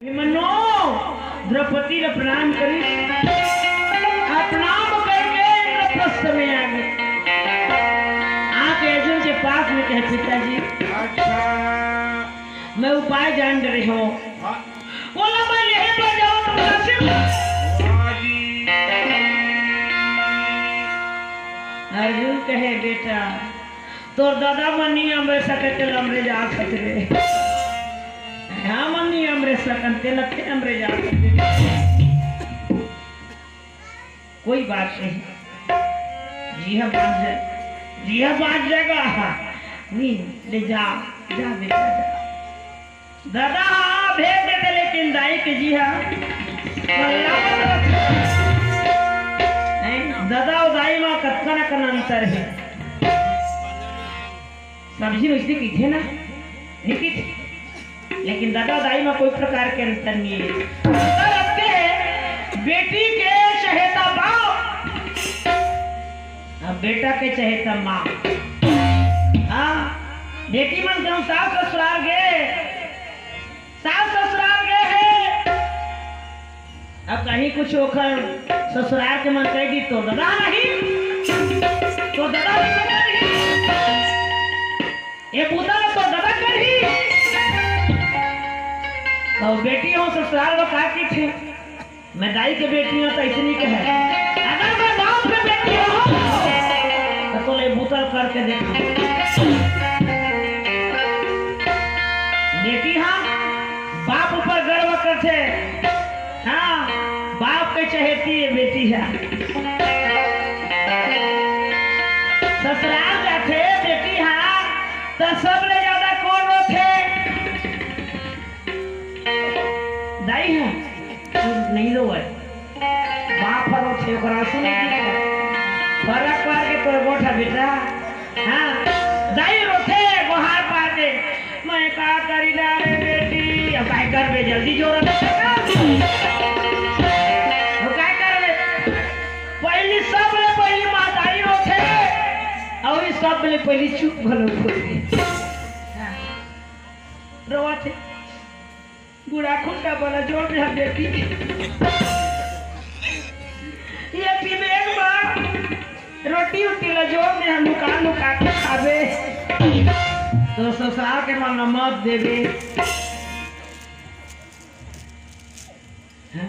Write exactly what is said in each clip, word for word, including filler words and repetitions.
अभिमन्यु द्रौपदी ला प्रणाम करिस। प्रणाम करके इंद्रप्रस्थ में आ गे। आके अर्जुन के पास में कहे, पिताजी, अच्छा। मैं उपाय जान डरे हंव। हाँ। बोला, मैं यहीं पर जाऊं तो मुनासिब। हाँ जी। अर्जुन कहे, बेटा, तोर ददा मन नइ अमरे सकय तेला अमरे जा सकत रे। हमन नइ अमरे सकन तेला ते अमरे जा सकत रे। कोई बात नहीं। जिहा बाँच जा, जिहा बाँच जाएगा। नहीं, ले जा, जा बेटा, जा। ददा हा भेज देते, लेकिन दाई के जी हा। नहीं, ददा अउ दाई मा कतका न कन अंतर हे। सब्जी में इसलिए कहिथे ना, नहीं कहिथे। लेकिन ददा दाई मा कोई प्रकार के अंतर नहीं है। अंतर अतके हे, बेटी के चहेता बाप, अब बेटा के चहेता माँ। हाँ, बेटी मन कहूँ सास ससुराल गे, सास ससुराल गे हे। अब कहीं कुछ ओखर ससुराल के मन कह दी तो ददा नहीं, तो ददा नहीं करही। ये बूता ला तो ददा करही। अउ बेटी हो ससुराल में का की थे? मैं दाई के बेटी हूँ तो ऐसे नहीं कहे। अगर मैं बाप के बेटी हूँ तो तोले बूता करके देखा। बेटी हाँ, बाप ऊपर गर्व करथे। हाँ, बाप के चहेती ये बेटी हे। ससुराल जाथे बेटी हा, त सबले ज्यादा कोन रोथे? दाई हा। नहीं रोवय। बाप ह रोथे, ओकर आंसू नहीं गिरय। फरक पार के तोर गोठ ह बेटा। हाँ, दाई रोथे गोहार पार के। मैं का करी ना रे बेटी, अब काय करबे, जल्दी जोर दे। अब काय करबे? पहली, सबले पहली माँ दाई रोथे, अउ ई सबले पहली चुप घलो होथे। हाँ। रोवथे। बूढ़ा खुट्टा वाला जोर में हम बेटी। ये पीबे एक बार, रोटी उटी ला जोर में हम लुका लुका के खाबे। तो ससुराल के मन मत देबे। हाँ?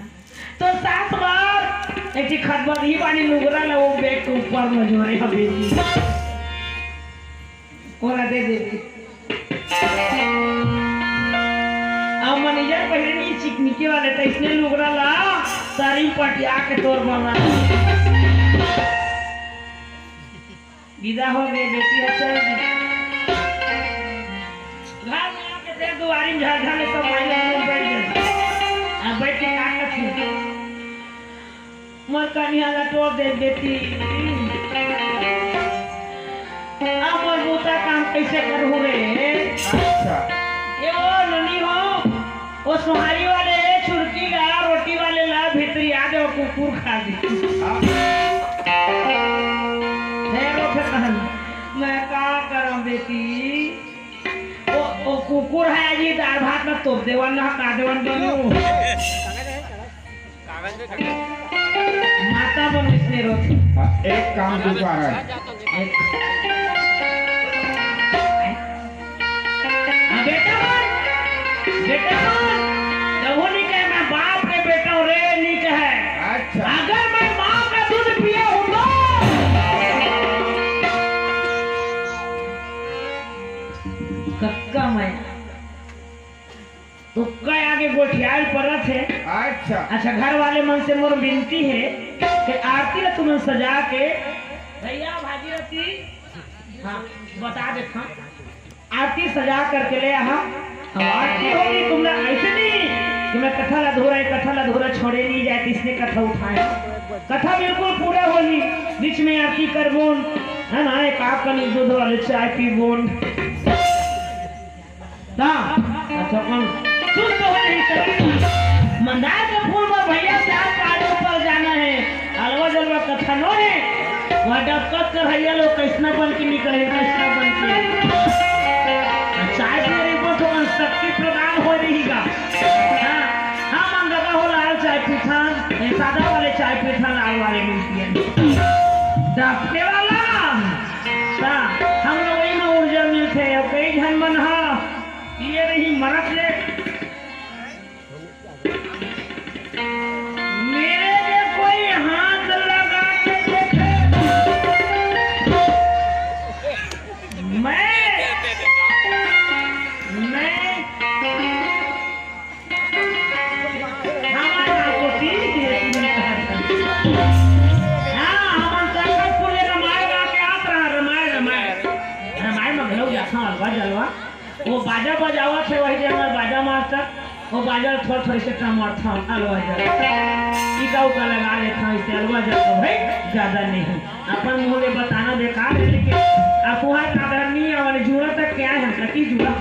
तो सात बार एक ठी खतबदही वाली लुगरा ला वो बैग के ऊपर में जोरे हवे। ओला दे देबे। अब मनीजर पहिरे नहीं चिकनिके वाले, त इसने लुगरा ला सारी पटिया के तोर बना। विदा हो गए बेटी, अच्छा जी। घर में आके देख दुआरी में झाझा ले सब भाई लोग बैठ गए। आ बैठ के का करती? मोर कनिहा ला टोर दे बेटी। अब मोर बूता काम कैसे करहूँ रे? अच्छा। ए ओ ननी हो, ओ सोहारी वाले छुरकी ला, रोटी वाले ला, भितरी आ दे, ओ कुकुर खा दे। हाँ। फेर ओ फेर कहन, मैं का करम बेटी? ओ, ओ कुकुर है जी, दाल भात में तोप देवन ना, का देवन बनू? माता मन इसने रोथे। हाँ, एक काम तू कर। एक। हाँ, बेटा मन, बेटा मन, कहूँ नहीं कहे, मैं बाप के बेटा हूँ रे, नहीं कहे। अच्छा। अगर मैं माँ का दूध पिया हूँ तो कक्का मैं तो कई आगे गोठियाल परत हे। अच्छा। अच्छा, घर वाले मन से मोर विनती हे कि आरती ला तुमन सजा के, भैया भागीरथी, हाँ, बता देत हँव, आरती सजा करके ले आहा। अब आरती होगी, तुमने ऐसे नहीं कि मैं कथा ला अधूरा, कथा ला अधूरा छोड़े नहीं जाए, किसने कथा उठाए। कथा बिल्कुल पूरा होगी, बीच में आरती करबोन, है ना, एक आप कनी दूध वाले चाय पीबोन। ता, अच्छा, कौन? सुन तो है नहीं सर। मंदार के फूल में भैया चार पाँच ऊपर जाना है। अलवा जलवा कथा नो है। वह डबकत कर हैया लोग कैसना बन के निकले, कैसना बन के। चाय पी रही को तो शक्ति प्रदान हो रही का। हाँ। पीथन, ए, सादा वाले चाय पीथन, लाल वाले मिलती है। डबके वाला, ता, हम लोग वही में ऊर्जा मिलते हैं। कई झन मन हा, ये रही मरत ले। मेरे पे कोई हाथ लगा के देखे। मैं, मैं हमन नाचोटी के। हाँ, हमन सकरपुर ले रमाय गा के आत रहा, रमाय, रमाय। रमाय म घलो जाथन अलवा जलवा। वो बाजा बजावत हे, वही जे हमर बाजा मास्टर, वो बाजा ल थोड़ा, थोड़ी से कम मारथन, अलवा जलवा। टीका उका लगा लेथन, इससे अलवा जलवा भाई ज्यादा नहीं। अपन मुंह ले बताना बेकार है, लेकिन अकुहा का डर नहीं है, वाले जुड़ा तक क्या है, कति जुड़ा?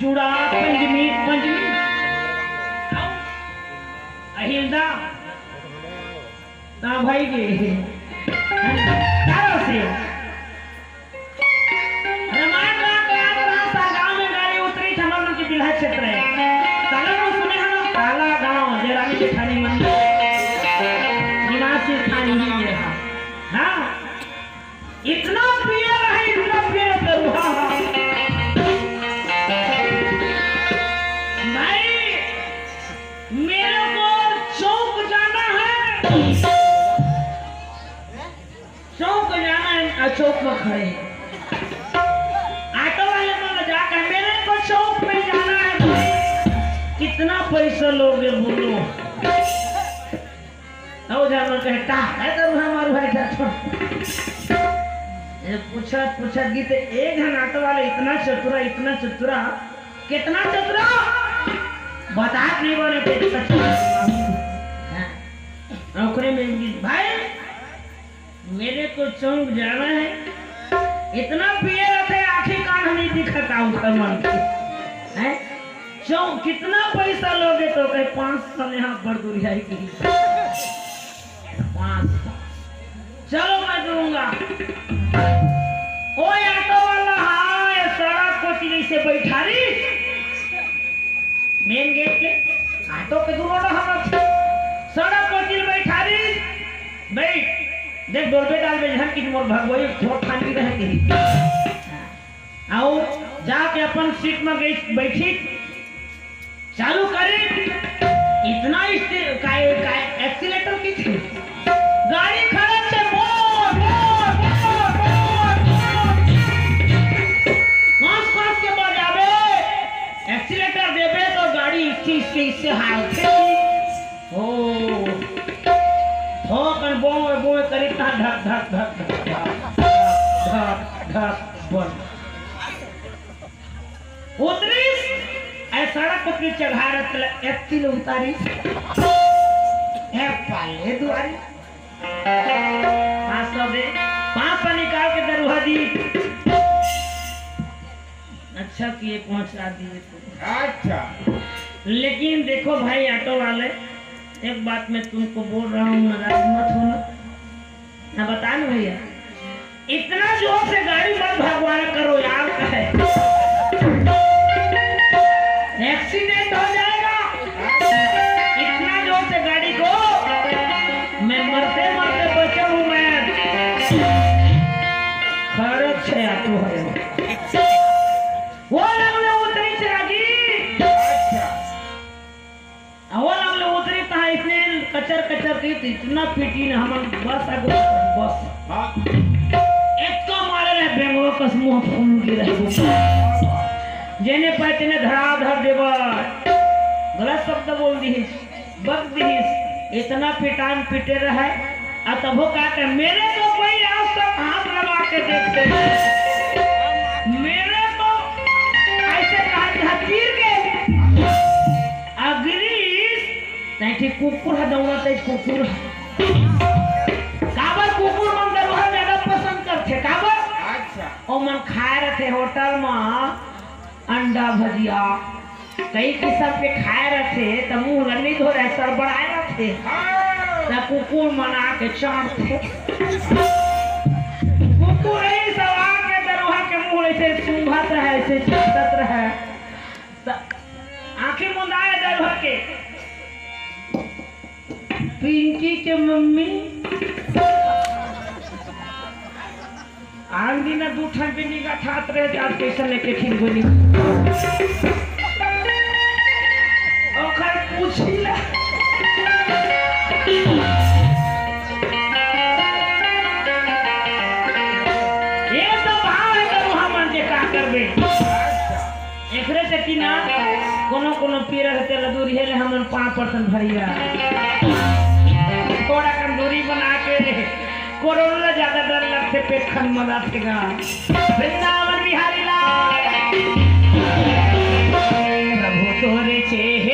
जुड़ा पंजमी, पंजमी। अहिलदा। ना भाई के। तारो से। रमायन राम का याद रहा, सरगांव में गाड़ी उतरी, हमर मन के बिल्हा क्षेत्र है। तलन में सुने हम लोग काला गांव, जे रानी जेठानी मन निवासी स्थान ही ये रहा। हाँ। इतना पियर है, इतना पियर दरुहा। भाई, मेरे को चौक जाना है, चौक जाना है, आ, चौक में खड़े हैं। ऑटो वाले को जाकर, मेरे को चौक में जाना है भाई, कितना पैसा लोगे बोलो? अउ जानवर कहे, "का है तो हमारू भाई का छोड़।" ये पूछत, पूछत गीत, एक घन ऑटो वाले इतना चतुरा, इतना चतुरा, कितना चतुरा? बतात नहीं बोले थे, सच। हाँ। ओकरे में गीत, "भाई, मेरे को चौक जाना है।" इतना पिए रहते, आँखी कान नहीं दिखता उनका मन के। हैं? चौक, "कितना पैसा लोगे?" तो कहे, "पाँच सौ।" यहाँ पर दुरियाई की। पाँच सौ। "चलो, मैं दूंगा।" ओ ऑटो वाला, हाँ, ये सड़क कोती जैसे बैठा रही। मेन गेट के ऑटो के दोनों डहर सड़क कोती बैठा रही। बैठ, देख, डोलबे डालबे झन कि मोर भगवई थोर खानी रह गई। अउ जाके अपन सीट में गई, बैठी, चालू करी, इतना स्टे-, काय, काय, एक्सीलेटर की थी, गाड़ी खड़क से bore, bore, bore, bore, bore. कस, कस के बजाबे, एक्सीलेटर देबे तो गाड़ी इससे, इससे, इससे हालथे। ओ, थोकन बोए, बोए करी ता धक, धक, धक, धक, धक, धक, धक, बंद। उतरिस, ए सड़क उतरी चघारत ले, एत्ती ले उतारिस, ए पाले दुआरी। पाँच सौ दे, पाँच सौ निकाल के दरुहा दी। अच्छा किए पहुंचा दिए तो। अच्छा। लेकिन देखो भाई ऑटो वाले, एक बात मैं तुमको बोल रहा हूँ, नाराज मत होना। ना बता ना भैया, इतना जोर से गाड़ी मत भगवाया करो यार, कहे। एक्सीडेंट हो जाएगा। इतना जोर से गाड़ी को, मैं मरते मरते बचा हूँ मैं। खरच है, आ तो है। वो लंगड़े उतरी से लगी। अवल हम लोग उतरे तहाँ इतने कचर कचर के, तो इतना पीटी ने हमन बस आगो, बस। हाँ। एक तो मारे रहे बेंगो कस मुंह फूल गिरे। जेने पाए तेने धड़ाधड़ देवा। गलत शब्द बोल दिहिस, बक दिहिस, इतना पिटान पीटे रहे। आ तभो का के, मेरे को कोई आज तक हाथ लगा के देखते नहीं। मेरे को ऐसे कहा कि हाँ, गिर गए। अग्निश, नहीं ठीक, कुकुर है, दौड़त है, कुकुर है। काबर कुकुर मन दरुहा ज्यादा पसंद करथे, काबर? अच्छा। ओ मन खाए रहथे होटल में अंडा भजिया, कई किसम के खाए रहथे, त मुंह ल नइ धोरे, सरबड़ाए रहथे। हाँ। त कुकुर मन आके चाटथे। कुकुर ही सब आके दरुहा के मुंह ऐसे सूंघत रहे, ऐसे चाटत रहे। त आंखी मुंदाए दरुहा के, पिंकी के मम्मी। आन दिन दू ठन के निगाह ठात रहे, आज कैसे लेके खिल गोली। ओकर पूछी ला। ये तो भाव है, तो हमन के का करबे? एकरे सेती ना कोनो कोनो पीरा के तेल दूर हे ले हमन पाँच परसेंट भरिया। थोड़ा कमजोरी बना के कोरोना ज्यादा डर लगथे, पेट खन मनाथे गा। वृंदावन बिहारी लाल। प्रभु तोरे चेहरा